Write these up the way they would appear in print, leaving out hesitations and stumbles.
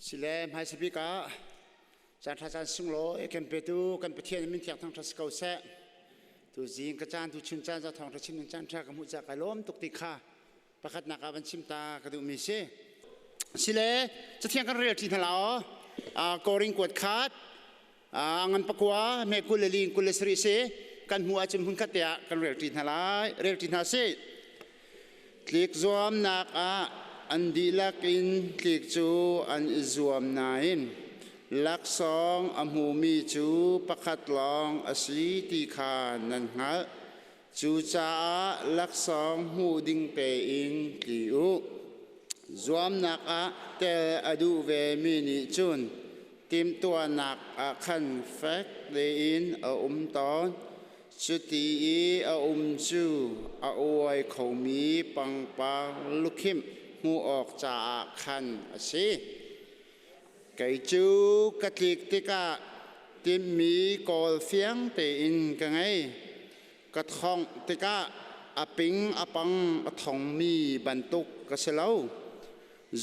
Sile hmaisa bik ah caan ṭha caan sunglawi kan petu kan Pathian min thiang thangṭhat si ko seh. Tu zing ka caan tu chun caan za thawngṭha chim ding caan ṭha ka hmuh ca kai lawm tuk ti kha pakhatnak ah van chim ta ka duhmi si. Sile cathiang kan rel ṭi hna la aw. Korin kuat khat ngan pakua me kul le li kul le sarih si kan hmu ahcun hmun khat te ah kan rel ṭi hna lai rel ṭi hna sih. Tlik zuamnak ah an dihlak in tlik cu an i zuam nain laksawng a hmumi cu pakhat lawng a si ti kha nan hngalh. Cucaah laksawng hmuh ding pe in tli u. Zuamnak ah tel a duh vemi nih cun timhtuahnak ah khan fek tein a um tawn. Cuti i a um cu a uai khomi pangpar lukhimh hmuh awk caah khan a si. Kei cu ka tlik tikah timhmi kawl fiang tein ka ngei. Ka thongh tikah a ping a pang a thongmi bantuk ka si lo.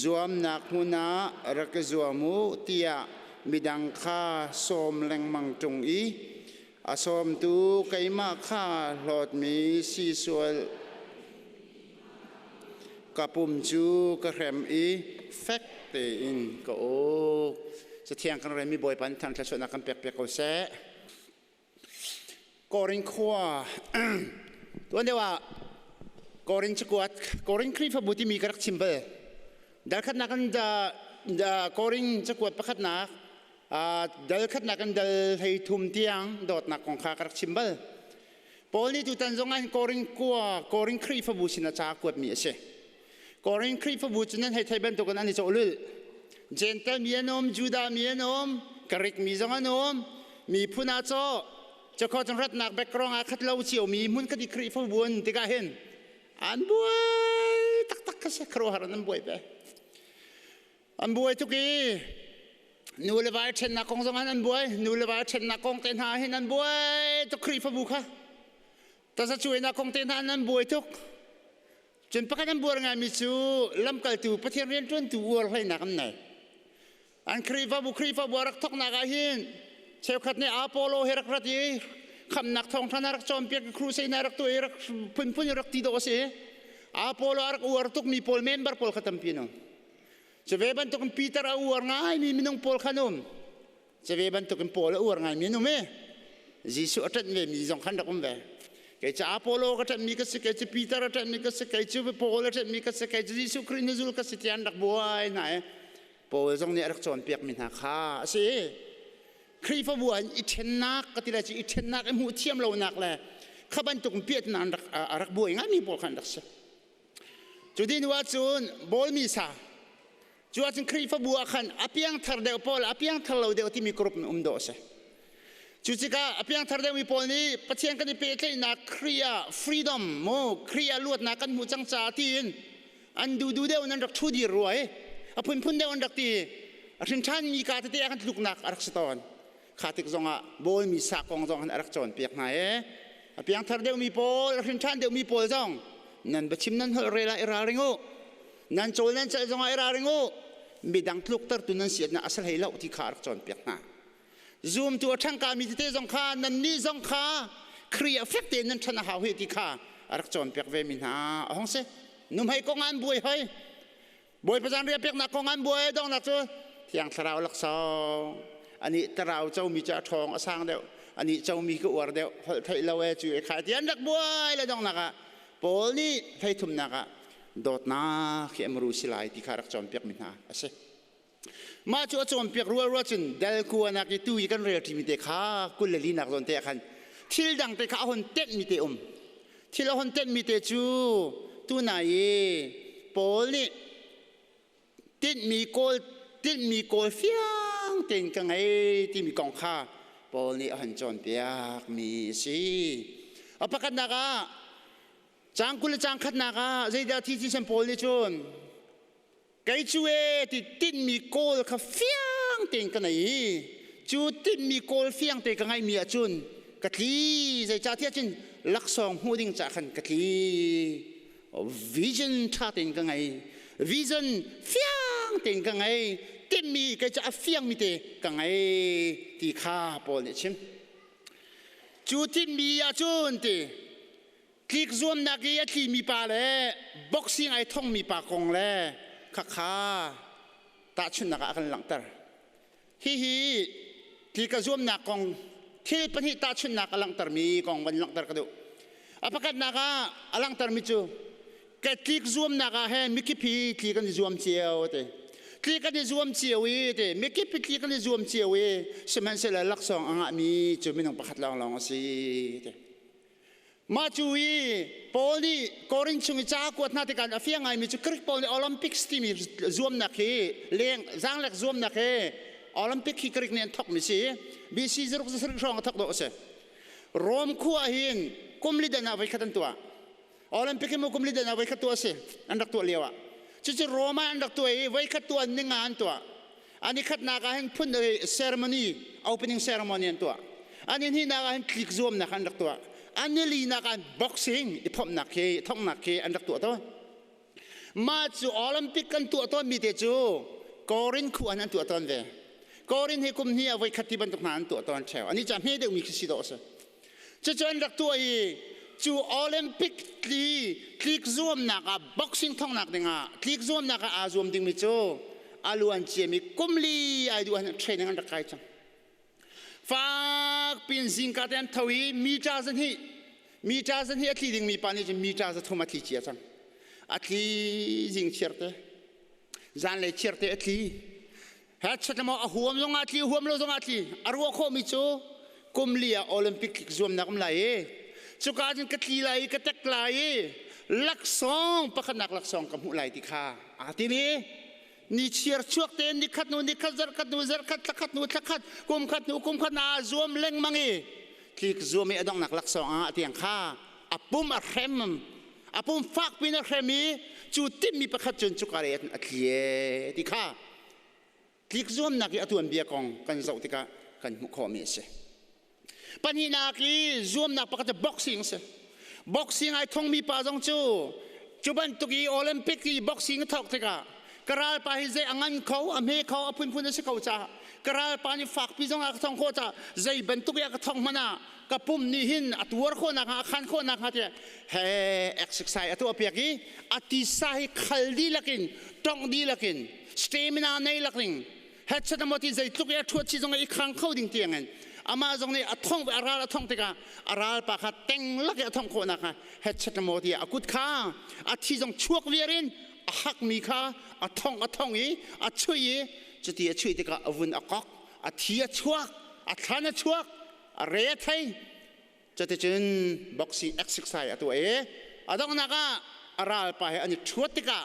Zuamnak hmun ah rak i zuam u tiah midang kha sawm lengmang ṭung i a sawmtu keimah kha hlawtmi si sual ka pum cu ka hrem i fek tein ka uk. Cathiang kan relmi Bawipa nih thangṭhat sualnak kan pek piak ko seh. Korin khua tuan deuh ah Korin cakuat Korin Khrihfabu timi ka rak chim bal. Dal khatnak in Korin cakuat pakhatnak dal khatnak in dal hlei thum tiang dawtnak kong kha ka rak chim bal. Paul nih tutan zong ah Korin khua Korin Khrihfabu sin a ca kuatmi a si. Korin Khrihfabu cu nan hei thei bantukin an i cawhlulh. Gentle mi an um, Judah mi an um, Greek mi zong an um. Miphun ah caw, cakho cun ratnak background ah khat lo cio mi hmun khat i Khrihfabu an tikah hin an buai taktak ka si khuaruahhar an buai pe. An buai tuk i nu le vai ṭhennak kong zong an buai, nu le vai ṭhennak kong te hna hin an buai tuk Khrihfabu kha. Tazacuainak kong te hna an buai tuk. Cun pakhat an buar ngaimi cu lamkaltu Pathian rianṭuantu uar hleinak an nei. An Khrihfabu Khrihfabu a rak thawknak ah hin cheukhat nih Apollo he rak rat i khamnak thawngṭha na rak cawnpiak i crusade na rak tuah i rak phunphun i rak ti dawh a si. Apollo a rak uar tukmi pawl member pawl kha tampi an um. Cu ve bantukin Peter a uar ngaimi minung pawl kha an um. Cu ve bantukin Paul a uar ngaimi an um i Jesuh a ṭanh vemi zong khan rak um ve. Kei cu Apollo ka ṭanhmi ka si, kei cu Peter a ṭanhmi ka si, kei cu Paul a ṭanhmi ka si, kei cu Jesuh Khrih nuzul ka si tiah an rak buai hna i Paul zong nih a rak cawnpiakmi hna kha a si. Khrihfabu ah i ṭhennak ka ti lai cu i ṭhennak i hmuh thiam lonak le kha bantuk piatnak an rak a rak buai ngaimi pawl kha an rak si. Cu ti hnu ahcun bawlmi sa Cu ahcun Khrihfabu ah khan a piangthar deuh pawl, a piangthar lo deuh timi group in um dawh a si. Cu tikah a piangthar deuhmi pawl nih Pathian kan i pehtlaihnak Khrih ah freedom mu Khrih ah luatnak kan hmuh cang caah tiin an duhduh deuh in an rak ṭhu dir rua i a phunphun deuh an rak ti. A hrin ṭhanmi ka tete ah khan tluknak a rak si tawn. Kha tik zongah bawlmi sa kong zong an rak cawnpiak hna i a piangthar deuhmi pawl, a hrin ṭhan deuhmi pawl zong nan biachim nan holh rel ah i ralring u. Nan cawl nan celh zongah i ralring u. Midang tluktertu nan si na a hlei lo ti kha a rak cawnpiak hna. Zumtu a ṭhangkami tete zong kha nannih zong kha Khrih ah fek tein nan ṭhan a hau hi ti kha a rak cawnpiak vemi hna a hong si. Nuhmei kong ah an buai hoi. Bawipa zanriah peknak kong an buai donghnak cu Thiang Thlarau laksawng anih tarau comi cu a ṭhawng a sang deuh anih comi ka uar deuh holh theih lo e cu e khai ti an rak buai le donghnak ah Paul nih hleithumnak ah dawtnak hi amru si lai ti kha rak cawnpiak mi hna a si. Mah cu a cawnpiak rual rual cun dal kuanak i tu i kan rel ṭimi te kha kul le linak zawn te ah khan thil dang te kha a hun tenh mi te um. Thil a hun tenhmi te cu tunai i Paul nih tinhmi kawl tinhmi kawl fiang tein ka ngei timi kong kha Paul nih a hun cawnpiakmi a si. A pakhatnak ah caang 20 le caang khatnak ah zeidah thi ti Paul nih cun kei cu e ti tinhmi kawl kha fiang tein ka nei i cu tinhmi kawl fiang te ka ngeihmi ahcun ka tli zeicahtiah cun laksawng hmuh ding caah khan ka tli vision ṭha tein ka ngei vision fiang. fiang tein ka ngei. Timhmi kei cu a fiangmi te ka ngei ti kha Paul nih a chim. Cu timhmi ahcun ti tlik zuamnak i a tlimi pa le boxing ai thongmi pa kong le khakha tahchunhnak ah a kan langhter. Hihi tlik a zuamnak kong thil pahnih tahchunhnak a langhtermi kong van langhter ka duh. A pakhatnak ah a langhtermi cu ka tlik zuamnak ah hin mikip hi tli kan i zuam cio te. Tli kan i zuam cio i te mikip hi tli kan i zuam cio i sihmanhsehlaw laksawng a ngahmi cu minung pakhat lawnglawng a si te. Mah cu i Paul nih Korin chung i ca a kuat hna tikah a fiang ngaimi cu Greek pawl nih Olympics timi zuamnak hi leng zaanglek zuamnak hi Olympic hi Greek nih an thawkmi si. BC zaruk zasarih hrawng a thawk dawh a si. Rome khua hin kum li dan ah voikhat an tuah. Olympic hi mu kum li dan ah voikhat tuah a si. An rak tuah lio ah. Cucu Rome ah an rak tuah i voikhat tuah ninga an tuah. An i khatnak ah hin phun ceremony, opening ceremony an tuah. An i hnihnak ah hin tlik zuamnak an rak tuah. An i linak ah boxing i phomhnak khi thonghnak khi an rak tuah tawn. Mah cu Olympic kan tuah tawnmi te cu Korin khu an tuah tawn ve. Korin hi kum hnih ah voi khat ti bantuk hna an tuah tawn theo. Ani ca hme deuhmi khi si dawh a si. Cucu an rak tuah i cu Olympic tli tlik zuamnak ah boxing thonghnak dingah tlik zuamnak ah aa zuam dingmi cu a luan ciami kum li ai duh an training an rak kai cang. Fak pin zingka te an tho i mita zan hi mita zan hi a tli dingmi pa nih cun mita za thum a tli cia cang. A tli zing chiar te zanlei chiar te a tli. Headset maw a huam zong ah tli huam lo zong ah tli a ruah khawhmi cu kum li ah Olympic zuamnak um lai i cuka cun ka tli lai i ka tek lai i laksawng pakhatnak laksawng ka hmuh lai ti kha aa tim i ni chiar chuak tein ni khat hnu ni khat zarh khat hnu zarh khat thla khat hnu thla khat kum khat hnu kum khat naa zuam lengmang i tlik zuam i a donghnak laksawng ah tiang kha a pum a hrem a pum fak pin a hrem i cu timmi pakhat cun cuka lei ah a tli e ti kha tlik zuamnak i a tuanbia kong kan zoh tikah kan hmuh khawhmi a si. Pahnihnak i zuamnak pakhat cu boxing a si. Boxing ai thongmi pa zong cu cu bantuk i Olympic i boxing a thawk tikah ka ralpa hi zei a ngan kho, a hme kho, a phunphun a si ko caah ka ralpa nih fakpi zong a ka thong khawh caah zei bantuk i a ka thong hmanh ah ka pum nih hin a tuar khawh nakhnga a khan khawh nakhnga tiah he exercise a tuah piak i a tisa hi khal dihlak in tongh dihlak in stamina nei lak ning headset mo ti zeitluk i a ṭhuat chi zong i khang kho ding tiang in amah zong nih a thong a ral a thong tikah a ral pa kha teng lak i a thong khawh nak headset mo ti a kut kha a thi zong chuak viar in a hak mi kha a thong a thong i a chui i cuti a chui tikah a vun a kok a thi a chuak a thlan a chuak a re a thei Cuticun boxing exercise a tuah i a donghnak ah a ralpa he an i ṭhuat tikah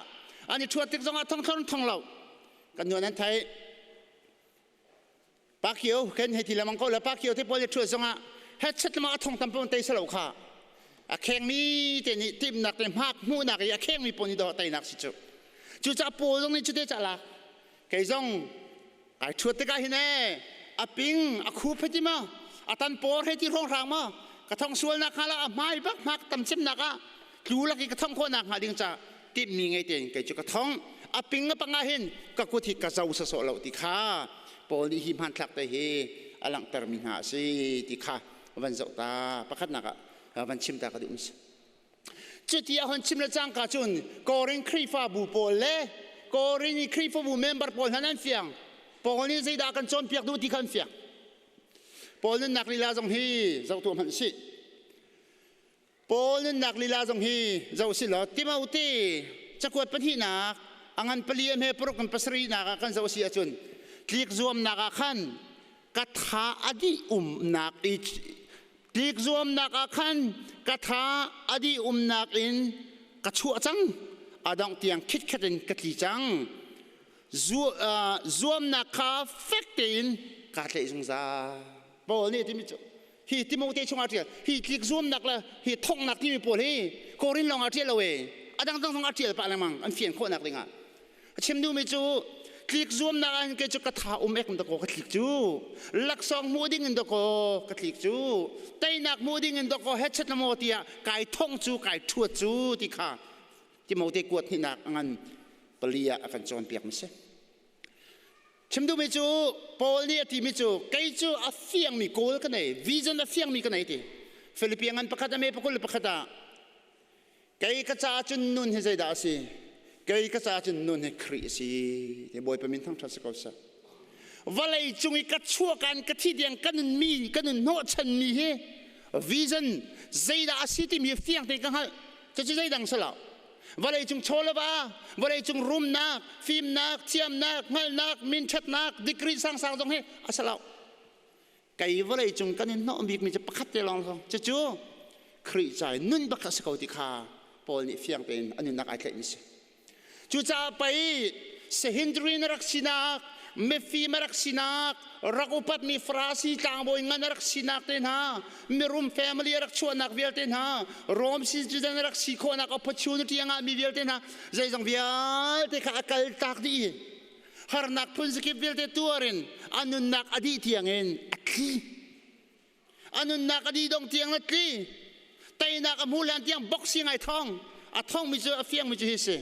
an i ṭhuat tik zongah thong thong thong lo kan nuan an thei Pakio kan hei ti lemang ko le Pakio te pawl i ṭhuat zongah headset lama a thong tam pawn tei salo kha a khengmi te nih timnak te hmak hmuhnak i a khengmi pawl nih dawh teinak si cu cucaah pawl zong nih cute ca lak kei zong Ai ṭhuat tikah hin ee a ping a khup hei ti ma a tan por hei ti hrawnghrang ma ka thong sualnak hnga la a hmai bak hmak tam cemnak ah tlu lak i ka thong khawhnak hnga ding ca timhmi ngei tein kei cu ka thong a ping a pang ah hin ka kut hi ka zo sawsawh lo ti kha Paul nih hi hmanthlak te hi a langhtermi hna a si ti kha van zoh ta pakhatnak ah van chim ta ka duh si. Cuti a hon chim le cangka cun Korin Khrihfabu pawl le Korin i Khrihfabu member pawl hna nan fiang. Paul nih zeidah kan cawnpiak duh ti kha an fiang. Paul nunnak lila zong hi zoh tuah hmanh sih. Paul nunnak lila zong hi zoh si law Timote cakuat pahnihnak a ngan pali a hme paruk in pasarihnak ah kan zoh si ahcun tlik zuamnak ah khan ka tha a dih umnak i Tlik zuamnak ah khan ka tha a dih umnak in ka chuah cang. A dongh tiang khitkhet in ka tli cang. Zuamnak kha fek tein kaa tlaih zungzal. Paul nih timi cu hi Timote chungah ṭial hi tlik zuamnak le hi thonghnak timi pawl hi Korin lawng ah ṭial lo e a dangdang zong ah ṭial pah lengmang an fian khawhnak dingah A chim duhmi cu tlik zuamnak ah hin kei cu ka tha um ek in dakaw ka tlik cu laksawng hmuh ding in dakaw ka tlik cu teinak hmuh ding in dakaw headset na maw tiah kai thong cu kai ṭhuat cu ti kha Timote kuat hnihnak a ngan pali ah a kan cawnpiak mi si. Chim duhmi cu Paul nih a timi cu kei cu a fiangmi goal ka nei, vision a fiangmi ka nei ti. Philippi ngan pakhat a me pakul le pakhat ah kei ka caah cun nun hi zeidah a si? Kei ka caah cun nun hi Khrih a si. Ti Bawipa min thangṭhat si ko seh. Vawlei cung i ka chuahkan ka thi tiang ka nun mi ka nun hnawhchan mi hi vision zeidah a si timi fiang tein ka hngalh. Cucu zeidang si lo. Vawleicung chaw le va, vawleicung rumnak, fimnak, thiamnak, hngalhnak, minṭhatnak, degree sangsang zong hi a si lo. Kei vawleicung kan in hnawh bikmi cu pakhat te lawng lawng. Cucu Khrih ca i nun bak a si ko ti kha Paul nih fiang tein a nunnak ai tlaihmi si. Cucaah pei Sanhedrin a rak sinak, mifim a rak sinak, rak upatmi Farasi tlangbawi ngan a rak sinak te hna, mirum family a rak chuahnak vialte hna, Rome citizen a rak si khawhnak opportunity a ngahmi vialte hna, zeizong vialte kha a kal tak dih i harnak phun zakip vialte tuar in a nunnak a dih tiangin a tli. A nunnak a dih dong tiang a tli. Teinak a hmu hlan tiang boxing ai thong. A thongmi cu a fiangmi cu hi si.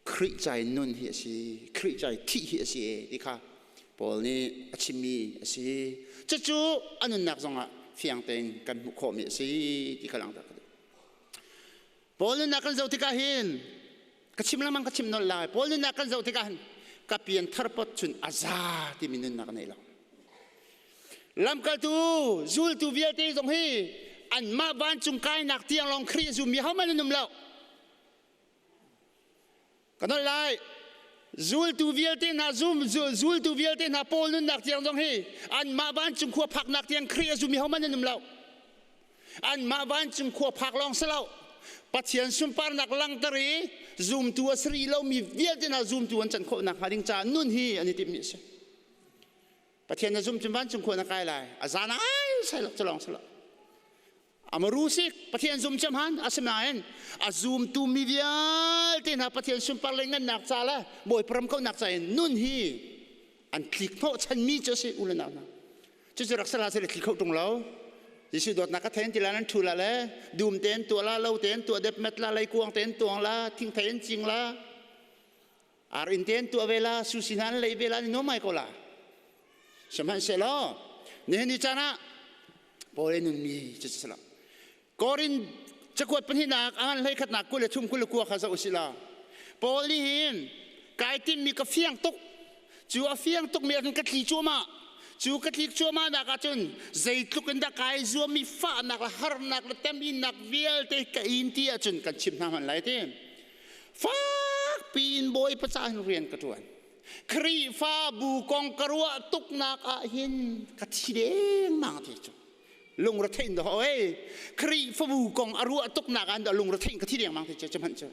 Khrih cai nun hi a si. Khrih cai thih hi a si ti kha Paul nih a chimmi a si. Cucu a nunnak zongah fiang tein kan hmuh khawhmi a si ti kha langhter ka duh. Paul nunnak kan zoh tikah hin ka chim lengmang ka chim nolh lai. Paul nunnak kan zoh tikah hin ka pian thar pot cun a za timi nunnak a nei lo. Lamkaltu zultu vialte zong hi anmah vancung kainak tiang lawng Khrih a zummi hohmanh an um lo. Ka nolh lai. Zultu vialte hna zum zultu vialte hna Paul nunnak tiang zong hi anmah vancung khua phaknak tiang Khrih a zumi hohmanh an um lo. Anmah vancung khua phak lawng si lo. Pathian sunparnak langter i zumtu a si rih lomi vialte hna zumtu an can khawh nakhnga ding caah nun hi an i timhmi a si. Pathian na zum cun vancung khua na kai lai. A zan ai sai lo cu lawng si lo. Amaru sik Pathian zum cem han asinain a zumtu mi vialte hna Pathian sunpar le ngannak ca le Bawipa ram kauhnak ca in nun hi an tlik hnawh chanmi cu a si u le nau hna. Cucu rak sala sila tli kho ṭung lo. Jesuh dawtnak ka thein ti la nan ṭhu la le dum tein tuah la lo tein tuah dep met la leikuang tein tuang la thingthei in cing la ar inn tein tuah ve la susi hna an lei ve la ni nuam ai ko la. Sihmanhsehlaw nihin ni caan ah Paul i nunmi cu si lo. Korin cakuat pahnihnak a ngan hleikhatnak 23 29 kha zoh usih law Paul nih hin kai timmi ka fiang tuk cu a fiang tukmi ah khin ka tli cuahmah cu ka tlik cuahmah nak ah cun zeitluk in dah kai zuammi fahnak le harnak le teminnak vialte ka in ti ahcun kan chim hna hmanh lai ti fak piin Bawipa caah hin rian ka ṭuan Khrihfabu kong ka ruah tuknak ah hin ka thi dengmang ti cu lungretheih in dah oi Khrihfabu kong a ruah tuknak ah dah lungretheih in ka thi dengmang ti cu cu hmanh cu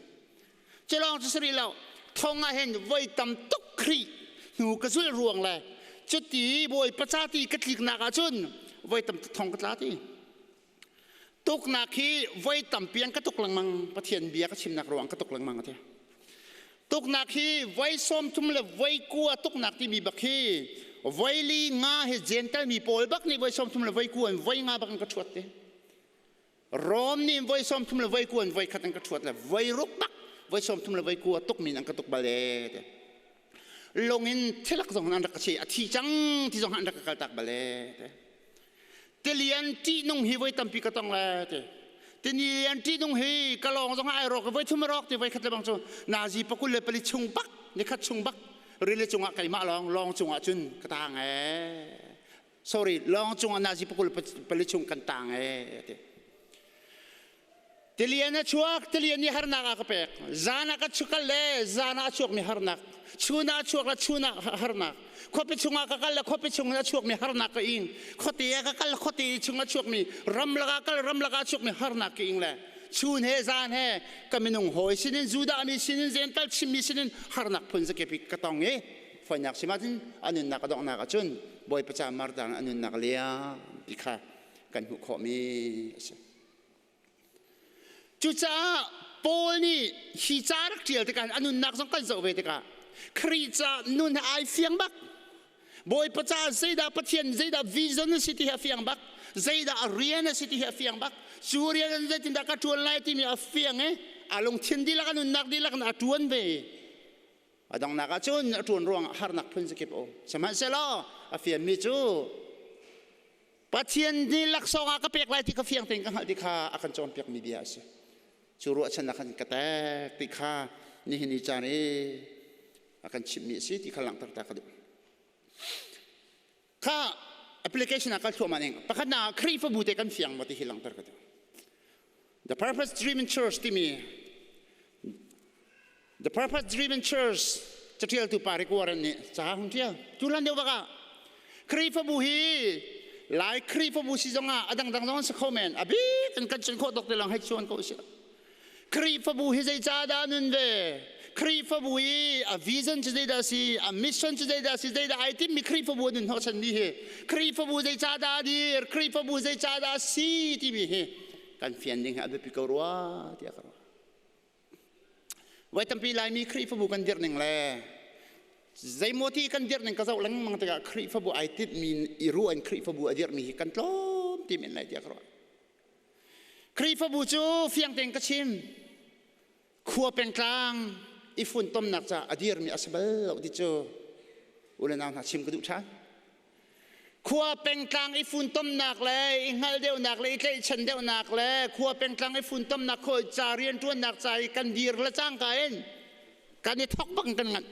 cu lawng cu si rih lo thong ah hin voi tam tuk Khrih hnu ka zulh ruang le cuti Bawipa ca ti ka tliknak ah cun voi tam tuk thong ka tla ti Tuknak hi voi tampi an ka tuk lengmang. Pathian bia ka chimnak ruang ka tuk lengmang a ti. Tuknak hi voi 30 le voi 90 tuknak timi bak hi voi li nga hi Gentile mi pawl bak nih voi 30 le voi 90 in voi nga bak an ka ṭhuat ti. Rom nih voi 30 le voi 90 in voi khat an ka ṭhuat le voi ruk bak voi 30 le voi 90 tuk min an ka tuk bal e ti. Lung in thilak zong an rak ka chi a thi cang ti zong an rak ka kaltak bal e ti. Tilian ṭihnung hi voi tampi ka tong le ti. Tilian ṭihnung hi ka lawng zong ai rawk voi thum a rawk ti voi khat le bang cu nazi 24 chung bak nikhat chung bak rili cungah keimah lawng lawng cungah cun ka tang ee. Sorry, lawng cungah nazi 24 chung kan tang ee ti. Tilian a chuak, tilian nih harnak a ka pek. Zan ah ka kal le zan ah a chuakmi harnak. Chun ah a chuak le chun ah harnak. Khuapi chungah ka kal le khuapi chung a chuakmi harnak ka ing. Khuate ah ka kal le khuate chung a chuakmi ramlak ah kal ramlak ah a chuakmi harnak ka ing le chun he zan he ka minung hawi sinin Judah mi sinin Gentile Chinmi sinin harnak phun zakip ka tong i foinak sim ahcun a nunnak a donghnak ahcun Bawipa ca martar a nunnak liam ti kha kan hmuh khawhmi a si. Cucaah Paul nih hi ca rak ṭial tikah a nunnak zong kan zoh ve tikah Khrih ca nun ai fiang bak. Bawipa caah zeidah Pathian zeidah vision a si ti hi a fiang bak. Zeidah a rian a si ti hi a fiang bak. Cu rian an zeitindah ka ṭuan lai timi a fiang i a lungthin dihlak a nunnak dihlak in a ṭuan ve. A donghnak ah cun a ṭuan ruangah harnak phun zakip a um. Sihmanhsehlaw a fianmi cu Pathian nih laksawng ah ka pek lai ti kha fiang tein ka hngalh ti kha a kan cawnpiakmi bia a si. Cu ruahchannak khan ka tek ti kha nihin ni caan i a kan chimhmi a si ti kha langhter ta ka duh. Kha application ah kal thluahmah ning. Pakhatnak ah Khrihfabu te kan fiang maw ti hi langhter ka duh. The Purpose Driven Church timi The Purpose Driven Church catialtu pa Rick Warren nih ca hun tial. Tu hlan deuh bak ah Khrihfabu hi Lai Khrihfabu si zong ah a dangdang zong an si kho men. A bik in kan cun khawh tuk ti lang hei chuan ko usih. Khrihfabu hi zeicah dah nun ve? Khrihfabu i a vision cu zeidah a si? A mission cu zeidah a si? Zeidah ai timmi Khrihfabu a nun hnawhchanmi hi? Khrihfabu zeicah dah a dir? Khrihfabu zeicah dah a si timi hi kan fian ding hi a biapi ko rua tiah ka ruah. Voi tampi Laimi Khrihfabu kan dirh ning le zeimaw ti kan dirh ning ka zoh lengmang tikah Khrihfabu ai tinhmi i ruah in Khrihfabu a dirhmi hi kan tlawm ti men lai tiah ka ruah. Khrihfabu cu fiang tein ka chim. Khua pengtlang i funtomnak ca a dirmi a si bal lo ti cu u le nau hna chim ka duh ṭhan. Khua pengtlang i funtomnak le i hngalh deuhnak le i tlaihchan deuhnak le khua pengtlang i funtomnak khawi ca rianṭuannak ca i kan dir le cangka in kan i thok bak kan nganh.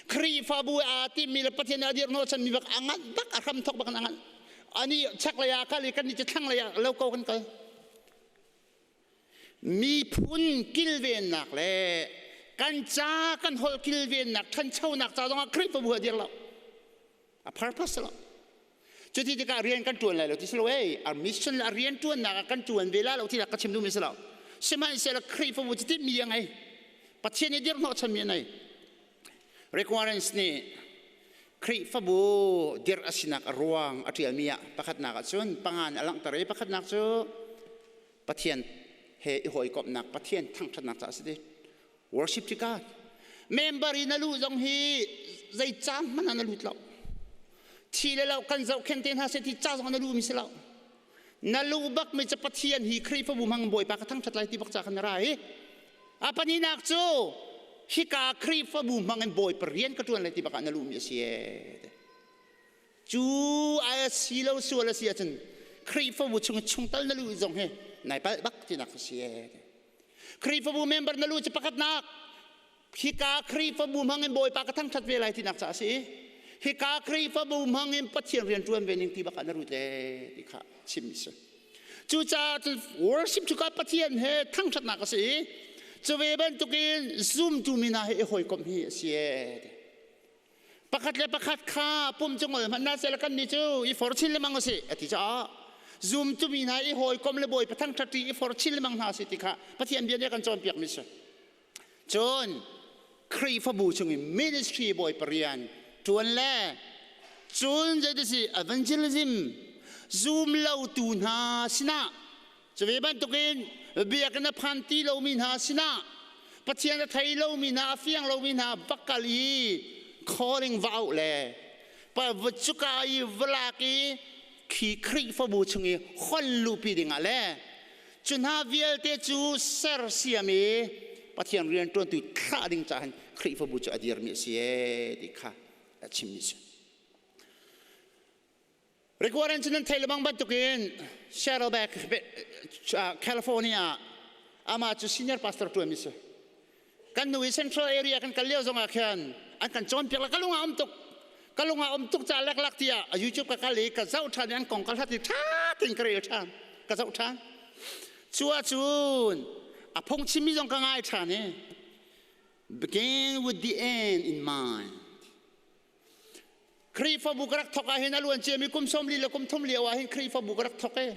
Khrihfabu aa timmi le Pathian a dir hnawhchanmi bak a nganh bak a hram thok bak in a nganh. Ani chaklei ah kal i kan nih cu thlanglei ah lo ko kan kal. Miphun kilvennak le kan ca kan holh kilvennak ṭhanchonak ca zongah Khrihfabu a dir lo. A purpose lo. Cuti tikah rian kan ṭuan lai lo ti si lo ei. A mission le a rian ṭuannak ah kan ṭuan ve la lo ti ka chim duhmi si lo. Sihmanhsehlaw Khrihfabu cu timhmi a ngei. Pathian i dirhnawhchanmi a nei. Rick Warren nih Khrihfabu dirh a sinak a ruang a ṭialmi ah pakhatnak ah cun pangan a langhter i pakhatnak cu Pathian he i hawikomhnak Pathian thangṭhatnak caah a si ti. Worship to God. Member i na luh zong hi zei ca hmanh ah na lut lo. Thi le lo kan zohkhenh te hna seh ti ca zong na luhmi si lo. Na luh bak mi cu Pathian hi Khrihfabu hmang Bawipa ka thangṭhat lai ti bak ca khan na ra hi. A pahnihnak cu hika Khrihfabu hmang in Bawipa rian ka ṭuan lai ti bak ah na luhmi a si ee. Cu ai si lo sual a si ahcun Khrihfabu chung chungtal na luh zong hi nai palh bak tinak a si ee. Khrihfabu member na lu cu pakhatnak hika Khrihfabu hmang in Bawipa ka thangṭhat ve lai tinak caah a si. Hika Khrihfabu hmang in Pathian rian ṭuan ve ning ti bak ah na rut le ti kha chim si. Cucaah cun worship cu ka Pathian he thangṭhatnak a si i cu ve bantukin zumtu mi hna he i hawikomh hi a si ee. Pakhat le pakhat kha pum cu ngol hmanh hna seh kan nih cu i for chin lengmang usih a ti caah zumtu mi hna i hawikom le Bawipa thangṭhat i for chin lengmang hna usih ti kha Pathian bia nih a kan cawnpiakmi si. Cun Khrihfabu chung i ministry Bawipa rian ṭuan le cun zeiti evangelism zum lotu hna sinah Cu ve bantukin biakinn a phan ti lomi hna sinah Pathian a thei lomi hna a fiang lomi hna va kal i calling va auh le pa cuka i va lak i khi Khrihfabu chung i hon luhpi dingah le cu hna vialte cu sersiam i Pathian rianṭuantu thlah ding caah hin Khrihfabu cu a dirmi a si ee ti kha a chimmi a si. Rick Warren cu nan theih lebang bantukin Saddleback, California amah cu senior pastor ṭuanmi si. Kan nu i Central area kan kal lio zongah khan an kan cawnpiak le ka lung ah um tuk. Ka lung ah um tuk ca leklak tiah a YouTube ka kal i ka zoh ṭhan i an kong ka hlat i ṭha tein ka rel ṭhan. Ka zoh ṭhan. Cu ahcun a phungchimmi zong ka ngai ṭhan i begin with the end in mind. Khrihfabu ka rak thawk ah hin a luan ciami kum 40 le kum 30 lio ah hin Khrihfabu ka rak thawk i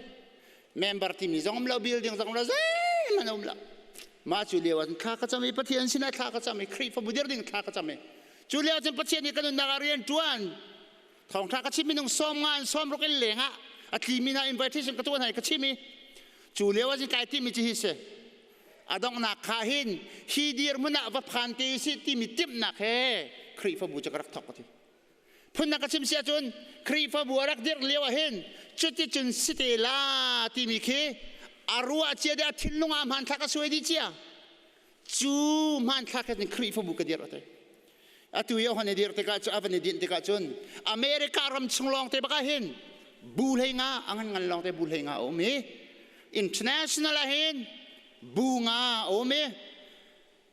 member timi zong um lo building zong lo zeihmanh um lo mah cu lio ah thla ka cam i Pathian sinah thla ka cam i Khrihfabu dir ding thla ka cam i cu lio cun Pathian nih ka nunnak ah rian ṭuan thawngṭha ka chim minung 50 in 60 in leng ah a tlimi hna invitation ka tuah hna i ka chim i cu lio ah kai timi cu hi si a donghnak kha hin hi dirhmun ah va phan te si timi timhnak he Khrihfabu cu ka rak thawk ka ti. Phunnak ka chim si ahcun Khrihfabu a rak dirh lio ah hin cuticun si te la timi khi a ruah cia de a thinlung ah hmanthlak a suai dih cia. Cu hmanthlak he Khrihfabu ka dirh a ti. Atu i a dir tikah cu a van i dinh tikah cun America ram chung lawng te bak ah hin bu hlei nga a ngan ngan lawng te bu hlei nga a um i international ah hin bu nga a um i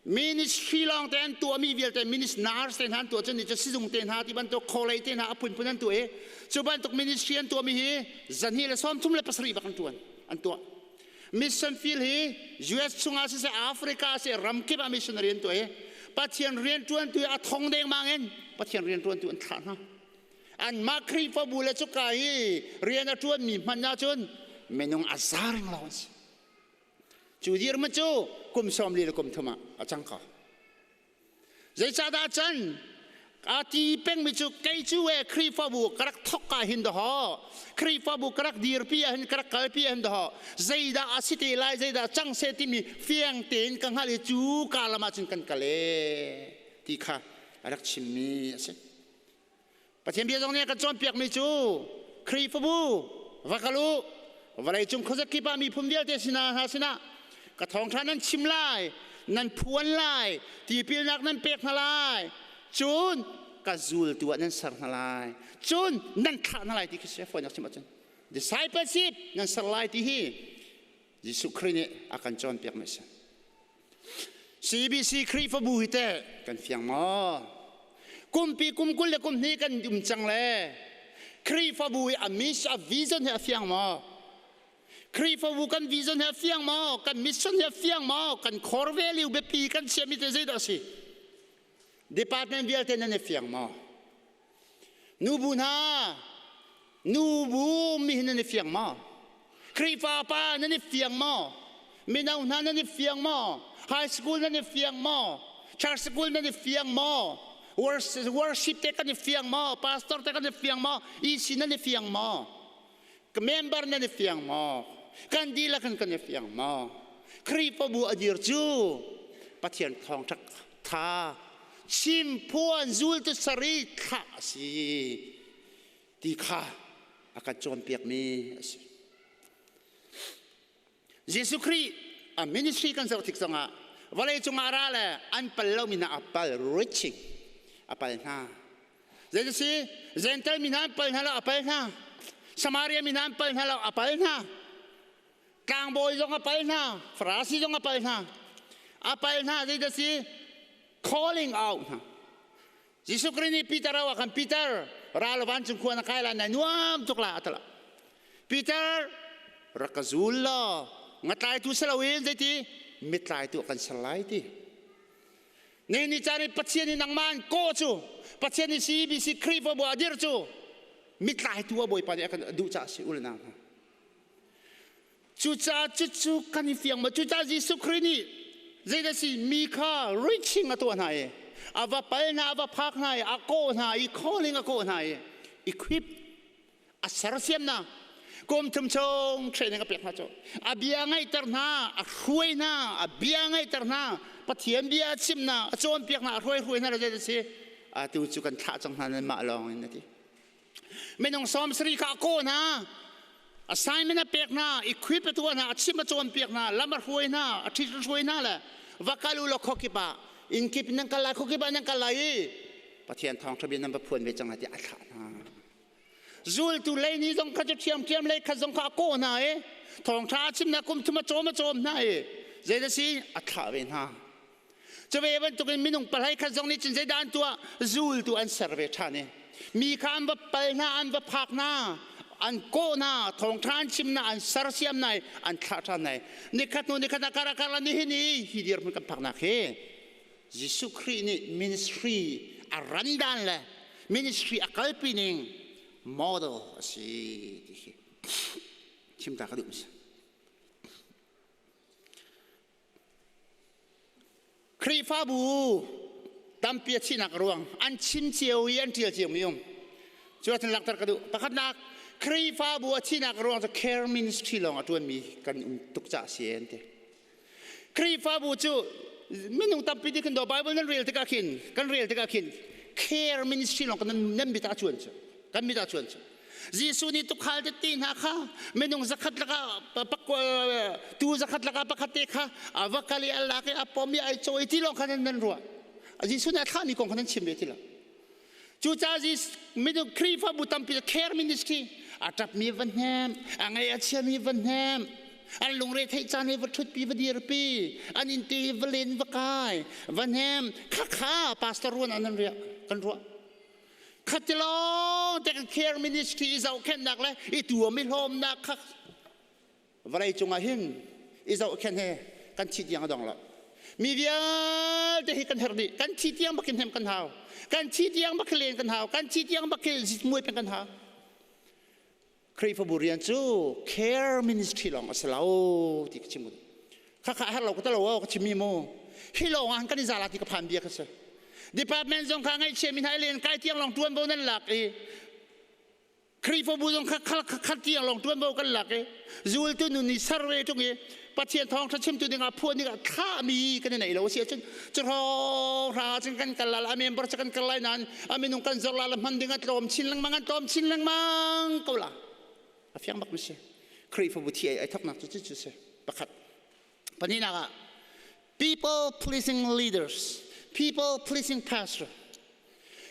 ministry lawng te an tuahmi vialte ministry nurse te hna an tuah cun ni cu sizung te hna ti bantuk kholei te hna a phunphun an tuah i cu bantuk ministry an tuahmi hi zahnih le 37 bak an tuan an tuah. Mission field hi US chungah siseh Africa siseh ramkip ah missionary an tuah i Pathian rianṭuantu a thong dengmang in Pathian rianṭuantu an thlah hna. Anmah Khrihfabu le cuka i rian a ṭuanmi hmanh ahcun minung a za reng lo an si. Cu dirhmun cu kum 40 le kum thum ah a cang ko. Zeicahdah can a ti pengmi cu kei cu e Khrihfabu ka rak thok ka hin dahaw Khrihfabu ka rak dirpi ah hin ka rak kalpi ah hin dahaw zeidah a si te lai zeidah cang se timi fiang tein ka hngalh i cu ka lam ah cun kan kal e ti kha a rak chimmi a si. Pathian bia zong nih a kan cawnpiakmi cu Khrihfabu va kal u, vawleicung khuazakip ah miphun vialte sinah hna sinah ka thawngṭha nan chim lai, nan phuan lai, tipilnak nan pek hna lai, cun ka zultu ah nan ser hna lai, cun nan thlah hna lai ti khi si fawinak chim ahcun discipleship nan ser lai ti hi Jesuh Khrih nih a kan cawnpiakmi a si. CBC Khrihfabu hi teh kan fiang maw? Kumpi kum 20 le kum hnih kan um cang le Khrihfabu i a mission a vision hi a fiang maw? Khrihfabu kan vision hi a fiang maw? Kan mission hi a fiang maw? Kan core value biapi kan chiahmi te zeidah a si? Department vialte nan i fiang maw? Nubu hna, nubu mi hi nan i fiang maw? Khrihfa pa nan i fiang maw? Mino hna nan i fiang maw? High school nan i fiang maw? Church school nan i fiang maw? Worship te kan i fiang maw? Pastor te kan i fiang maw? EC nan i fiang maw? Member nan i fiang maw? Kan dihlak in kan i fiang maw? Khrihfabu a dir cu Pathian thawngṭha tha chimphuan zultu sari thlah a si ti kha a kan cawnpiakmi a si. Jesuh Khrih a ministry kan zoh tik zongah vawlei cungah ra le an pal lomi hna a pal reaching a pal hna. Zei si Gentile mi hna an pal hna lo a pal hna. Samaria mi hna an pal hna lo a pal hna. Tlangbawi zong a pal hna, Farasi zong a pal hna. A pal hna zei dah si calling out hna. Jesuh Khrih nih Peter a kan Peter ral vancung khua na kai la na nuam tuk la atala. Peter rak ka zul law ngatlaitu si loin zeiti mitlaitu kan ser lai ti. Ne ni caan i Pathian i nangmah an kawh cu Pathian i CBC Khrihfabu a dir cu mitlaitu a Bawipa nih a kan duh caah si ul na hna. Cucaah cucu kan i fiang maw? Cucaah Jesuh Khrih nih zeidah si mi kha reaching a tuah hna i a va pal hna, a va phak hna i a kawh hna i calling a kawh hna i equip a sersiam hna. Kum thum chung training a pek hna cu. A bia ngaihter hna, a hruai hna, a bia ngaihter hna, Pathian bia a chimh hna, a cawnpiak hna, a hruai hruai hna le zeidah si? Atu cu kan thlah cang hna nanmah lawng in a ti. Minung 70 kha a kawh hna, assignment a pek hna, equip a tuah hna, a chim a cawnpiak hna, lam a hruai hna, a ṭhit a hruai hna le va kal u law khuakip ah inn kip nan kal lai, khuakip ah nan kal lai i Pathian thawngṭha bia nan va phuan ve cang lai tiah a thlah hna. Zultu lei ni zong kha cu ṭhiamṭhiam lei khat zong kha a kawh hna i thawngṭha a chim hna, kum thum a cawm a cawm hna i zeidah si a thlah ve hna. Cu ve bantukin minung pahlei khat zong nih cun zeidah an tuah? Zultu an ser ve ṭhan i mi kha an va pal hna, an va phak hna, an kawh hna, thawngṭha an chim hna, an sersiam hna i an thlah ṭhan hna i nikhat hnu nikhat ah kar kar nihin i hi dirhmun kan phaknak hi Jesuh Khrih nih ministry a randan le ministry a kalpi ning model a si ti hi chim ta ka duh si. Khrihfabu tampi a thihnak ruang an chim cio i an ṭial cio mi um. Cu ahcun langhter ka duh. Pakhatnak, Khrihfabu a thihnak ruang cu care ministry lawng a ṭuanmi kan um tuk caah a si an ti. Khrihfabu cu minung tampi nih khin do Bible nan rel tikah khin kan rel tikah khin care ministry lawng kan nan mit ah cuan cu kan mit ah cuan cu Jesuh nih tukhal tete hna kha minung zakhat lakah tu zakhat lakah pakhat te kha a va kal i a lak i a pom i ai cawi ti lawng kha nan ruah. Jesuh nih a thlahmi kong kha nan chim ve ti lo. Cucaah minung Khrihfabu tampi care ministry a ṭapmi va hnem, a ngaih a chiami va hnem, an lungre theih caan i va ṭhutpi va dirpi, an inn te va len va kai, va hnem, khakha pastor ruan an riah kan ruah. Khatilawng te kan care ministry i zohkhenhnak le i tuam i hlawmnak kha vawlei cungah hin i zohkhenh he kan thi tiang a dong lo. Mi vialte hi kan herh dih. Kan thi tiang bak in hnem kan hau. Kan thi tiang bak len kan hau. Kan thi tiang bak muai peng kan hau. Khrihfabu rian cu care ministry lawng a si lo ti ka chim. Khakha herh lo ka talo ka chim mi mu. Hi lawng ah kan i zala ti ka phan bia ka si. Department zong kha ngaihchia mi hna len kai tiang lawng tuan bo nan lak i Khrihfabu zong kha khat tiang lawng ṭuanvo kan lak i zultu nun i ser ve ṭung i Pathian thawngṭha chimtu dingah phuan dingah thlahmi kan i neih lo a si ahcun cu hrawng cun kan kal lai a member cu kan kal lai nain a minung kan zor la la hman ding a tlawm chin lengmang an tlawm chin lengmang ko la a fiang bak mi si. Khrihfabu thi ai thoknak cu cu si. Pakhat, pahnihnak ah, people pleasing leaders, people pleasing pastor.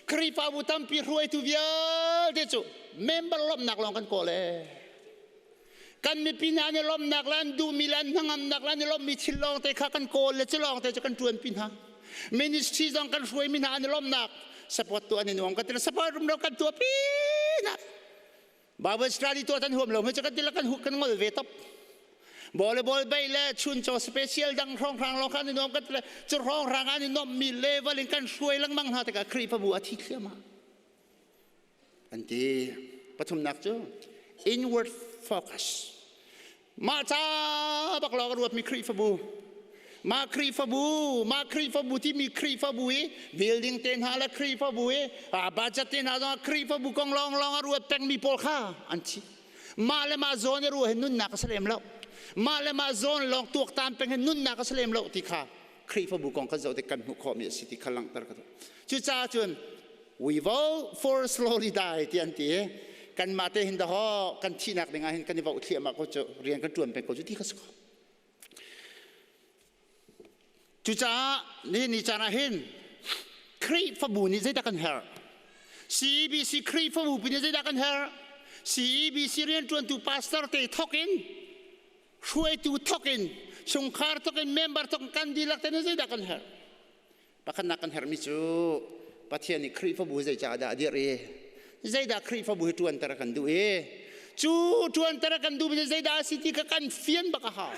Khrihfabu tampi hruaitu vialte cu member lawmhnak lawng kan kawl ee. Kan mipi hna nih lawmhnak le an duhmi le an hnangamnak le an i lawmhmi thil lawng te kha kan kawl le cu lawng te cu kan ṭuanpi hna. Ministry zong kan hruaimi hna an i lawmhnak support tuah an i nuam kan ti, support rumro kan tuahpi hna. Bible study tuah tan huam lo me kan tila kan kan ngol ve top. Volleyball bay le chunchaw special dang hrong hrang long khan nuam kan tila chu hrong hrang an nom mi level in kan hruai lengmang hna tikah Khrihfabu a thi thliama an ti. Pathumnak cu inward focus. Mah ca bak lawng a ruatmi Khrihfabu. Mah Khrihfabu, mah Khrihfabu timi Khrihfabu i building te hna le Khrihfabu i budget te hna zong Khrihfabu kong lawnglawng a ruat pengmi pawl kha an thi. Mah le mah zawn i ruah hin nunnak a si lem lo. Mah le mah zawn lawng tuaktan peng hin nunnak a si lem lo ti kha Khrihfabu kong kan zoh tik kan hmuh khawhmi a si ti kha langhter ka duh. Cucaah cun we vote for slowly die ti an ti. Kanmah te hin dahaw kan thihnak ding ah hin kan i voh thliahmah ko cu, rian kan ṭuan peng ko cu ti kha si ko. Cucaah nihin ni caan ah hin Khrihfabu nih zeidah kan herh? CEBC Khrihfabu pi nih zeidah kan herh? CEBC rianṭuantu pastor te thawk in, hruaitu thawk in, chungkhar thawk in, member thawk in kan dihlak te nih zeidah kan herh? Pakhatnak kan herhmi cu Pathian nih Khrihfabu zei caah dah a dirh i zeidah Khrihfabu hi ṭuanter a kan duh i cu ṭuanter a kan duhmi cu zeidah a si ti kha kan fian bak a hau.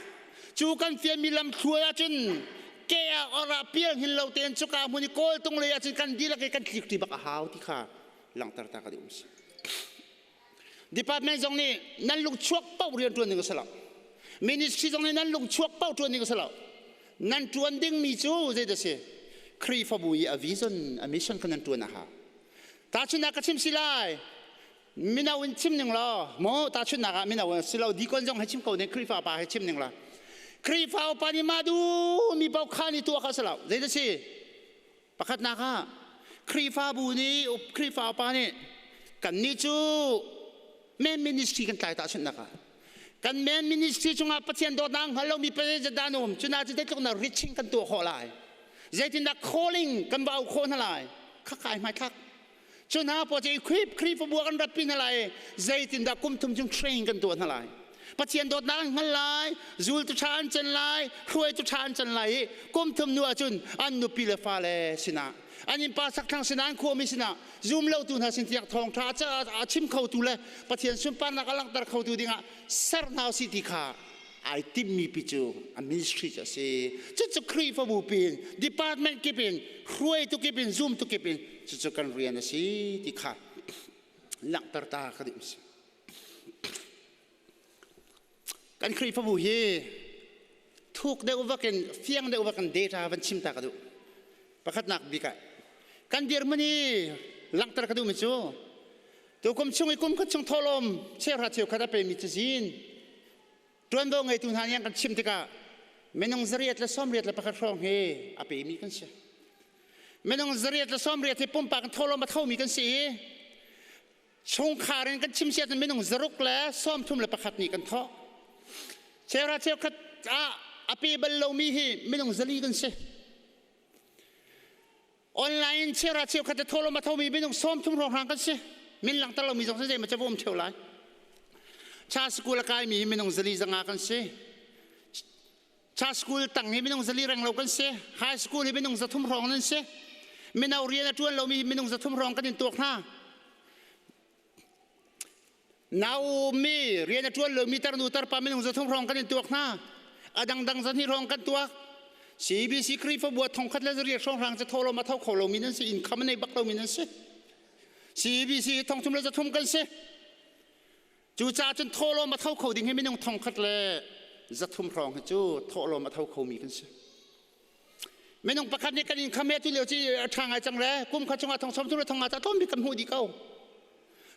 Cu kan fianmi lamthluan ahcun ke ah or ah pial hin lo tein cuka hmun i kawltung lei ahcun kan dihlak i kan tlikṭi bak a hau ti kha langhter ta ka duh si. Department zong nih nan lungchuak paoh rian ṭuan ding a si lo. Ministry zong nih nan lungchuak paoh ṭuan ding a si lo. Nan ṭuan dingmi cu zeidah si? Khrihfabu i a vision, a mission kha nan ṭuan a hau. Tahchunhnak ka chim si lai. Mino in chim ning law, maw tahchunhnak ah mino si lo, deacon zong he chim ko ning, Khrihfa pa he chim ning law. Khrihfa upa nih mah duhmi paoh kha nih tuah kha si lo. Zeidah si? Pakhatnak ah Khrihfabu nih Khrihfa upa nih kannih cu men ministry kan tlai tahchunhnak ah kan men ministry chungah Pathian dawtnak hngal lomi zedah an um cuna cu zeitluk na reaching kan tuah khawh lai, zeitindah calling kan va au khawh hna lai kha kai hmaithlak cu hna pawl cu equip Khrihfabu ah kan ratpi hna lai, zeitindah kum thum chung train kan tuah hna lai, Pathian dawtnak an hngal lai, zultu ṭha an can lai, hruaitu ṭha an can lai i kum thum hnu ahcun an nupi le fale sinah, an innpa sakthlang sinah, an khuami sinah, zum lotu hna sin tiang thawngṭha a chim khotu le Pathian sunparnak a langhter khotu dingah ser hna usih ti kha ai timmi pi cu a ministry cu a si. Cucu Khrihfabu pin, department kip in, hruaitu kip in, zumtu kip in cucu kan rian a si ti kha langhter ta ka duh si. Kan Khrihfabu hi thuk deuh vakin, fiang deuh vakin data van chim ta ka duh. Pakhatnak bik ah kan dirhmun hi langhter ka duhmi cu tukum chung i kum khat chung thawhlawm cheuhra cheukhat a pemi cazin ṭuanvo ngeitu hna nih an kan chimh tikah minung 881 hrawng hi a pemi kan si. Minung 880 hi pumpak in thawhlawm a thomi kan si i chungkhar in kan chim siat minung 631 nih kan thawh. Cheuhra cheukhat ah a pe bal lomi hi minung 400 kan si. Online chera cheukhat thawlawm a thomi minung 30 hrawnghrang kan si. Min langhter lomi zong zei maw um theo lai. Cha school a kaimi hi minung 400 kan si. Cha school tang hi minung 400 reng lo kan si. High school hi minung 300 hrawng nan si. Mino rian a ṭuan lomi minung 300 hrawng kan in tuak hna. Naomi rian a ṭuan lomi tarnu tarpa minung 300 hrawng kan in tuak hna. A dangdang 200 hrawng kan tuak. CBC Khrihfabu ah 1800 hrawnghrang cu thawhlawm a tho kho lomi nan si, income a nei bak lomi nan si. CBC 3300 kan si. Cucaah cun thawhlawm a tho kho ding hi minung 1300 hrawng hi cu thawhlawm a tho khomi kan si. Minung pakhat nih kan income he tu lio ci a ṭha ngai cang le kum khat chungah thong sawm thum le thong nga ta tlawm bik kan hmuh dih ko.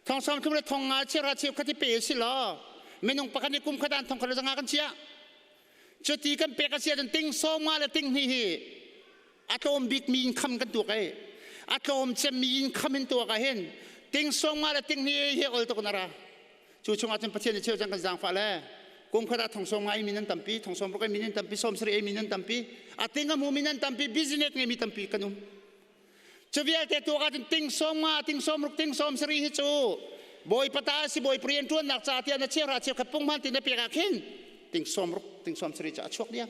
Thong sawm thum le thong nga chiara cheu khat i pe si law minung pakhat nih kum khat an thong khat le zanga kan chiah. Cuti kan pek a si ahcun ting sawm nga le ting hnih hi a tlawm bik mi income kan tuak ai. A tlawm cem mi income in tuak ah hin ting sawm nga le ting hnih hi ol tuk na ra. Cu chungah cun Pathian nih cheu cang kan zaangfah le kum khat ah thong sawm nga mi nan tampi, thong sawm ruk mi nan tampi, sawm sarih mi nan tampi, a ting a hmu mi nan tampi, business ngei mi tampi kan um. Cu vialte tuak ahcun ting sawm nga, ting sawm ruk, ting sawm sarih hi cu bawipa ta si bawi rian ṭuannak ca tiah na cheuhra cheukhat punghman ti na pek ah khin ting sawm ruk, ting sawm sarih cu a chuak diam.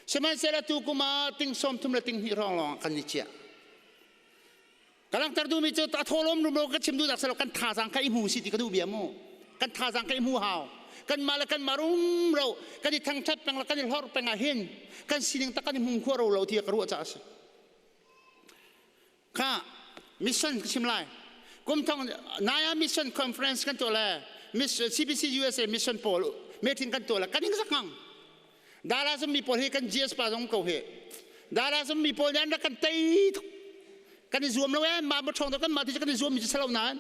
Sihmanhsehlaw tu kum ah ting sawm thum le ting hnih hrawng lawng kan i chiah. Ka langhter duhmi cu a thawlawm rumro ka chim duhnak silo kan thazaang kha i hmu si ti ka duh bia mu. Kan thazaang kha i hmu hau. Kanmah le kanmah rumro kan i thangṭhat peng le kan i hlorh peng ah hin kan sining tak kan i hmu khua ro lo ti ka ruah caah a si. Kha mission ka chim lai. Kum thong Naya Mission Conference kan tuah le CBC USA Mission pawl meeting kan tuah le kan ing zak ngang. Dala zum mi pawl hi kan GS pa zong ko hi. Dala zum mi pawl nih an rak kan tei tuk. Kan i zuam lo ee mah ma ṭhawng kan mah ti kan i zuam mi cu salo nain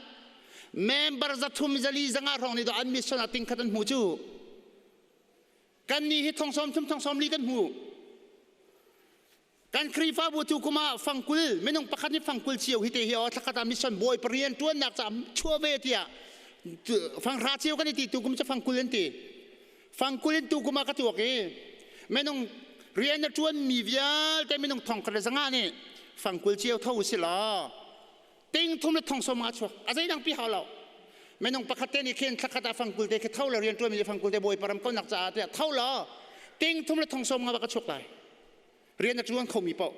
member 300 400 hrawng nih an mission ah ting khat an hmu cu. Kan nih hi 30,000 40 kan hmu. Kan Khrihfabu tu kum ah fangkul minung pakhat nih fangkul cio hi te hi aw thlakhat ah mission bawi parian ṭuannak ca chuah ve tiah fanghra cio kan i ti tu kum cu fangkul an ti. Fangkul in tu kum ah ka tuak i minung rian a ṭuan mi vialte minung 1500 nih fangkul cio tho si law ting thum le thong sawm nga chuak a zeidang pi hau lo minung pakhat te nih khin thlakhat ah fangkul te khi tho la rian ṭuan mi fangkul te bawi param ko nak caah tiah tho law ting thum le thong sawm nga ba ka chuak lai. Rian a ṭuan khomi paoh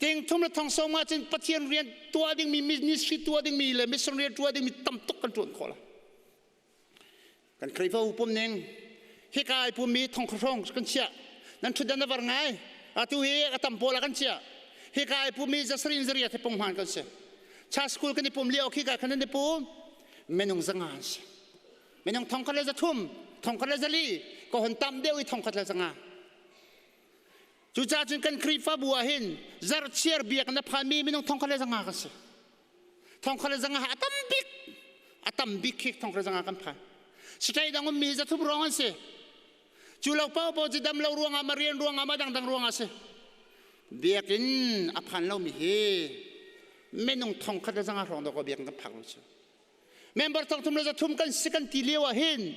ting thum le thong sawm ah cun Pathian rian tuah dingmi ministry tuah dingmi le mission rian tuah dingmi tam tuk kan ṭuan khawh lai. Kan Khrihfabu pum ning hika ai pummi thong hrawng kan chiah nan ṭhutdan na var ngai atu hi a tam pawl ah kan chiah hika ai pummi zasrin zaria the pung hman kan si cha school kan i pum lio khika khan nan i pum minung 500 an si. Minung 1300 1400 ko hon tam deuh i 1500. Cucaah cun kan Khrihfabu ah hin zarhchiar biak na phanmi minung 1500 kan si. 1500 a tam bik a tam bik khi 1500 kan phan. State dang ummi 300 ruang an si. Cu lo pau pau cu dam lo ruangah ma rian ruangah ma dangdang ruangah si. Biakinn a phan lomi hi minung 1500 hrawng dawk biakinn kan phak lo cu. Member 3300 kan si kan ti lio ah hin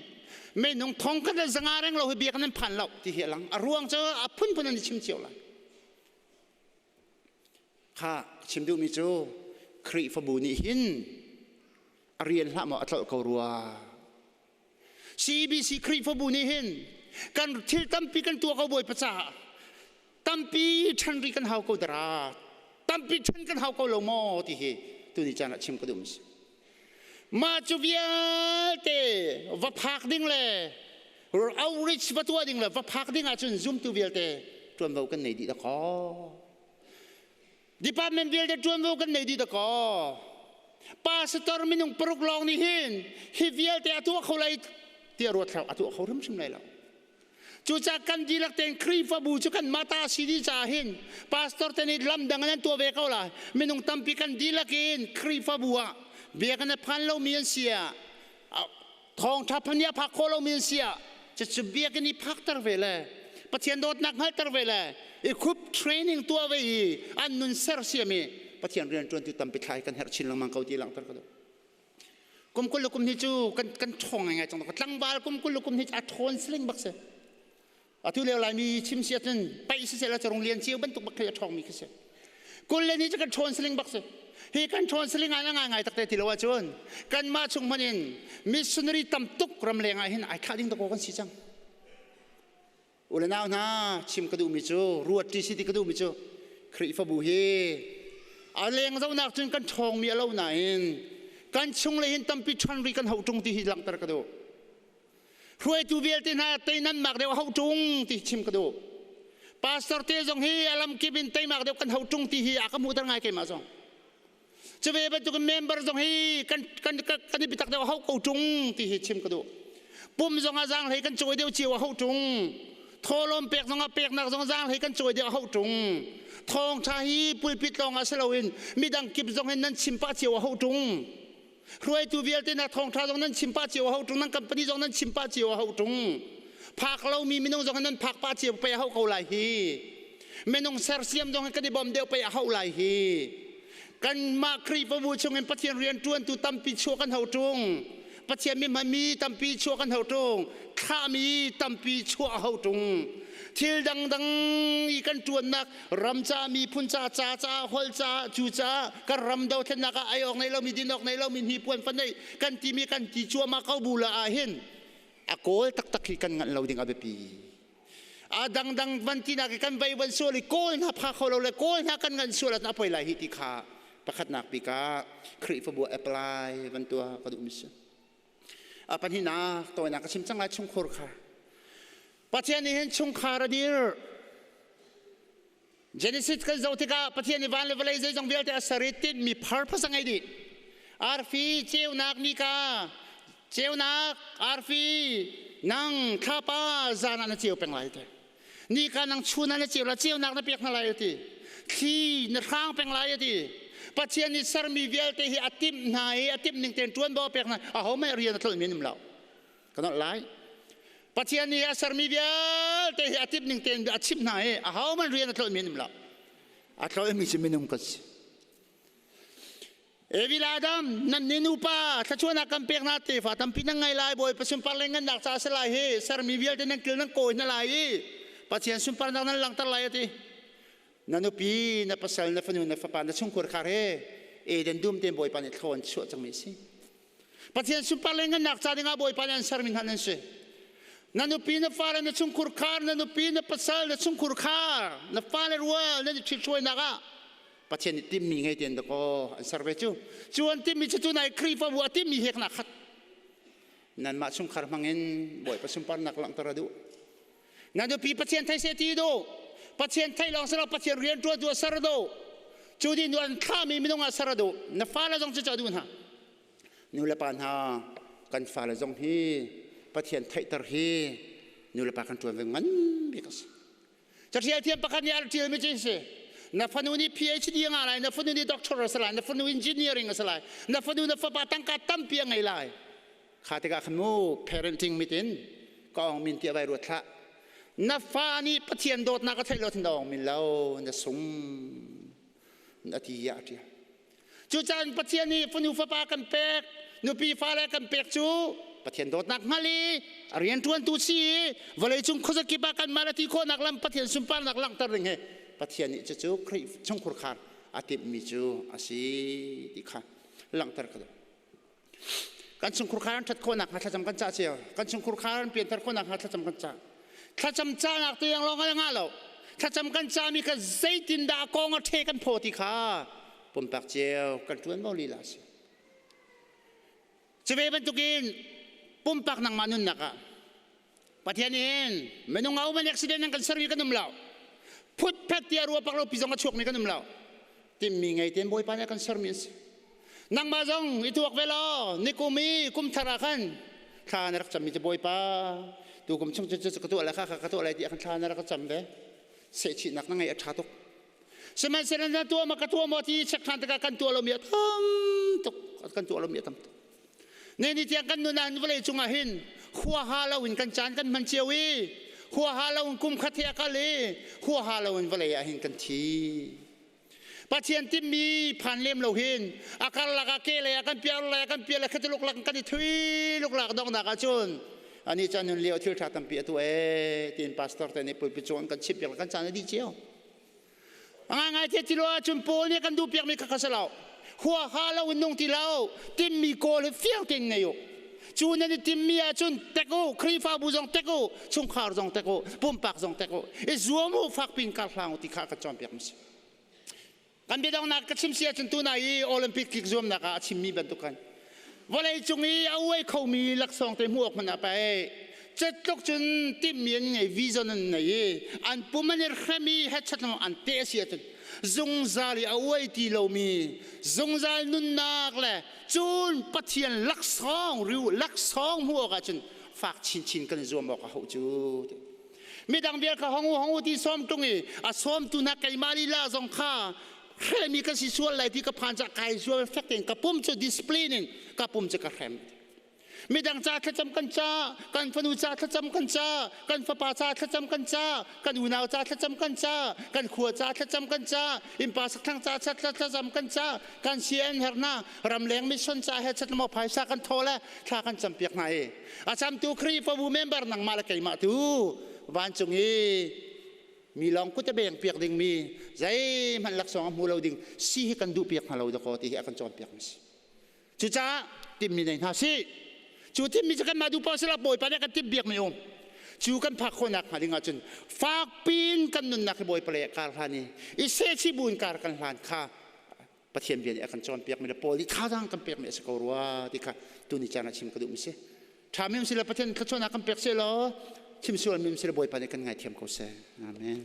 minung 1500 reng lo hi biak nan phan lo ti hi a lang. A ruang cu a phunphun an i chim cio lai. Kha chim duhmi cu Khrihfabu nih hin a rian hlah maw a tlolh ko rua. CBC Khrihfabu nih hin kan thil tampi kan tuah ko Bawipa caah tampi ṭhan rih kan hau ko dara tampi ṭhan kan hau ko lo maw ti hi tuni caan ah chim ka duh si. Mah cu vialte va phak ding le outreach va tuah ding le va phak ding ahcun zumtu vialte ṭuanvo kan nei dih dakaw. Department vialte ṭuanvo kan nei dih dakaw. Pastor minung paruk lawng nih hin hi vialte a tuah kho lai tiah ruat hlah a tuah kho hrimhrim lai lo. Cucaah kan dihlak tein Khrihfabu cu kan mata si dih caah hin pastor te nih lam dang in an tuah ve ko lai. Minung tampi kan dihlak in Khrihfabu ah biakinn a phan lomi an si ah thawngṭha phun nih a phak khawh lomi an si ah cucu biakinn i phakter ve le Pathian dawtnak hngalhter ve le i khup training tuah ve i an nun sersiam i Pathian rianṭuantu tampi thlai kan herh chin lengmang ko ti langhter ka duh. Kum kul le kum hnih cu kan kan ṭhawng ngaingai cang. Tlangval kum kul le kum hnih cu a ṭhawn siling bak si. Atu lio Laimi chim si ahcun paih siseh la carung lian cio bantuk bak khi a ṭhawngmi khi si. 21 cu kan ṭhawn saling bak si. Hi kan ṭhawn saling ah ngai ngai takte ti lo ahcun kanmah chung hmanh in missionary tam tuk ramleng ah hin ai thlah ding dakaw kan si cang. U le nau hna, chim ka duhmi cu, ruat ṭi si ti ka duhmi cu Khrihfabu hi a leng zohnak cun kan ṭhawngmi a lo nain kan chung le hin tampi ṭhan ri kan hauh ṭung ti hi langhter ka duh. Hruaitu vialte hna tei nan mak deuh hauh ṭung ti chim ka duh. Pastor te zong hi a lamkip in teimak deuh kan hauh ṭung ti hi a ka hmuhter ngai keimah zong. Cuve bantuk member zong hi kan kan kan i biatak deuh hauh ko ṭung ti hi chim ka duh. Pum zong ah zaanghlei kan cawi deuh cio a hauh ṭung. Thawlawm pek zong ah peknak zong zaanghlei kan cawi deuh a hauh ṭung. Thawngṭha hi pulpit lawng ah si loin midang kip zong hin nan chim pah cio a hauh ṭung. Hruaitu vialte na thawngṭha zong nan chim pah cio a hauh ṭung, nan company zong nan chim pah cio a hauh ṭung. Phak lomi minung zong nan phak pah cio pei a hauh ko lai hi. Minung sersiam zong kan i bawm deuh pei a hauh lai hi. Kanmah Khrihfabu chungin Pathian rian ṭuantu tampi chuah kan hau ṭung. Pathian mi hmanmi tampi chuah kan hau ṭung. Thlahmi tampi chuah a hau ṭung. Thil dangdang i kan ṭuannak ram ca miphun ca ca ca hol ca cu ca kan ram dothlennak ah ai awk nei lomi din awk nei lomi hnipuan fa nei kan timi kan ti cuahmah ko bu la ah hin a kawl taktak hi kan nganh lo ding a biapi. A dangdang van tinak i kan vei van sual i kawl hna pha kho lo le kawl hna kan ngan sual ah poi lai hi ti kha pakhatnak bik ah Khrihfabu apply van tuah ka duh mi si. A pahnihnak tawinak ka chim cang lai, chungkhur kha. Pathian nih hin chungkhar a dir. Genesis kan zoh tikah Pathian nih van le vawlei zeizong vialte a ser i tinhmi purpose a ngei dih. Arfi ceunak nika ceunak arfi nang thlapa zan ah na ceu peng lai te. Nika nang chun ah na ceu la, ceunak na pek hna lai ti. Thli na hrang peng lai ti. Pathian nih sermi vialte hi a timh hna i a timh ning tein ṭuanvo a pek hna. Aho mah rian a tlolh mi an um lo. Kan holh lai. Pathian nih a sermi vialte hi a timh ning tein a chimh hna i ahohmanh rian a tlolhmi an um lo. A tlolhmi cu minung kan si. Evi le Adam, nan ni nupa thluachuahnak kan pek hna, tefa tampi nan ngei lai, Bawipa sunpar le ngannak ca a si lai hi, sermi vialte nan kil nan kawi hna lai i Pathian sunparnak nan langhter lai a ti. Na nupi, na pasal, na fanu, na fapa, na chungkhur khar he Eden dum tein Bawipa nih thlaw an chuah cangmi a si. Pathian sunpar le ngannak ca dingah Bawipa nih an sermi hna nan si. Na nupi, na fale, na chungkhur khar, na nupi, na pasal, na chungkhur khar, na fale rual nan i ṭhithruainak ah Pathian nih timmi ngei tein dakaw an ser ve cu. Cu an timmi cu tunai Khrihfabu a timmi he kana khat. Nanmah chungkhar hmangin Bawipa sunparnak langhter a duh. Na nupi Pathian thei seh ti duh. Pathian thei lawng si lo, Pathian rian ṭuantu a ser duh. Cu dih nu an thlahmi minung ah ser a duh. Na fale zong cu a duh hna. Nu le pa hna, kan fale zong hi Pathian theihter hi nu le pa kan ṭuan ve ngan bik a si. Caṭial thiam pakhat nih a rak ṭialmi cu si. Na fanu nih PhD a ngah lai, na fanu nih doctor a si lai, na fanu engineering a si lai, na fanu na fapa tangka tampi a ngei lai. Kha tikah khan mu parenting mit in ka ong min tiah vai ruat hlah. Na fa nih Pathian dawtnak a theih lo thin ong min lo na sung na ti ah a ṭial. Cucaah Pathian nih fanu fapa kan pek, nupi fale kan pek cu Pathian dawtnak hngal i a rianṭuantu si i vawleicung khuazakip ah kanmah le ti khawhnak lam Pathian sunparnak langhter ding hi Pathian nih cucu Khrih chungkhurkhar a timhmi cu a si ti kha langhter ka duh. Kan chungkhurkhar an ṭhat khawhnak hnga thlacam kan cah cio. Kan chungkhurkhar an pianter khawhnak hnga thlacam kan cah. Thlacam cahnak tu yang lawng a ngah lo. Thlacam kan cahmi kha zeitindah a kong a ṭhe kan phaw ti kha pumpak cio kan ṭuan mo lila a si. Cu ve bantukin pumpak nangmah nunnak ah Pathian in minung a um an accident an kan sermi kan um lo. Phutphet tiah rua pak lo pi zong a chuakmi kan um lo. Timmi ngei tein Bawipa nih a kan sermi an si. Nangmah zong i tuak ve law nikum i kum thar ah khan thla na rak cammi cu Bawipa tu kum chung cu ka tuah lai kha ka tuah lai ti ah khan thla na rak cam ve. Sehchihnak na ngeih a ṭha tuk. Sihmanhsehlaw na tuah ma ka tuah maw ti check ṭhan tikah kan tuah lomi a tam tuk. Kan tuah lomi a tam tuk. Ne ni tiang kan nun ah vawlei cungah hin huaha loin kan caan kan hman cio i huaha loin kum khat he a kal i huaha loin vawlei ah hin kan thi. Pathian timmi phan lem lo hin a karlak ah ke lei ah kan piar lei ah kan piar le khatiluk lak kan i thui luklak donghnak ahcun ani caan nun lio thil ṭha tampi a tu ee tiin pastor te nih pulpit cung an kan chimh piak kan caan a dih cio. A ngaingai te ti lo ahcun Paul nih kan duh piakmi kha kha si lo. Huaha lo in nung ti lo. Timmi kawl hi fiang tein ngei u. Cu nan i timmi ahcun tek u, Khrihfabu zong tek u, chungkhar zong tek u, pumpak zong tek u. I zuam u, fakpi in kar hlang u ti kha kan cawnpiak mi si. Kan biadonghnak ka chim si ahcun tunai i Olympic tlik zuamnak ah a chimmi bantuk khan vawlei cung i a uai khomi laksawng te hmuh awk hmanh ah pei cetluk cun timhmi an ngei, vision an ngei i an pum an i hrem i hetchat lengmang an teh a si ahcun zungzal i a uai ti lomi zungzal nunnak le cun Pathian laksawng riu laksawng hmuh awk ahcun fak chinchin kan i zuam awk a hauh cu. Midang vial kha hong u, hong u ti sawm ṭung i a sawmtu hna keimah lila zong kha hremi ka si sual lai ti ka phan caah kai zual fek tein ka pum cu discipline in ka pum cu ka hrem. Midang ca thlacam kan ca, kan fanu ca thlacam kan ca, kan fapa ca thlacam kan ca, kan unau ca thlacam kan ca, kan khua ca thlacam kan ca, innpa sakthlang ca thlacam kan ca, kan CN herna ramleng mission ca he chatmo phaisa kan thaw le thla kan campiak hna i a camtu Khrihfabu member nangmah le keimah tu vancung i mi lawng kut a beng piak ding mi zeihmanh laksawng a hmu lo ding si hi kan duh piak hna lo dakaw ti hi a kan cawnpiak mi si. Cucaah timmi nei hna si. Cu timmi cu kanmah duh paoh sila Bawipa nih a kan timh biak mi um. Cu kan phak khawhnak hnga ding ahcun fakpi in kan nunnak hi Bawipa lei ah kar hlan i i sehchih bu in kar kan hlan kha Pathian bia nih a kan cawnpiakmi le Paul nih thazaang kan pekmi a si ko rua ti kha tuni caan ah chim ka duhmi si. Ṭhami um si le Pathian thluachuahnak kan pek seh law chim sualmi um si le Bawipa nih kan ngaithiam ko seh. Amen.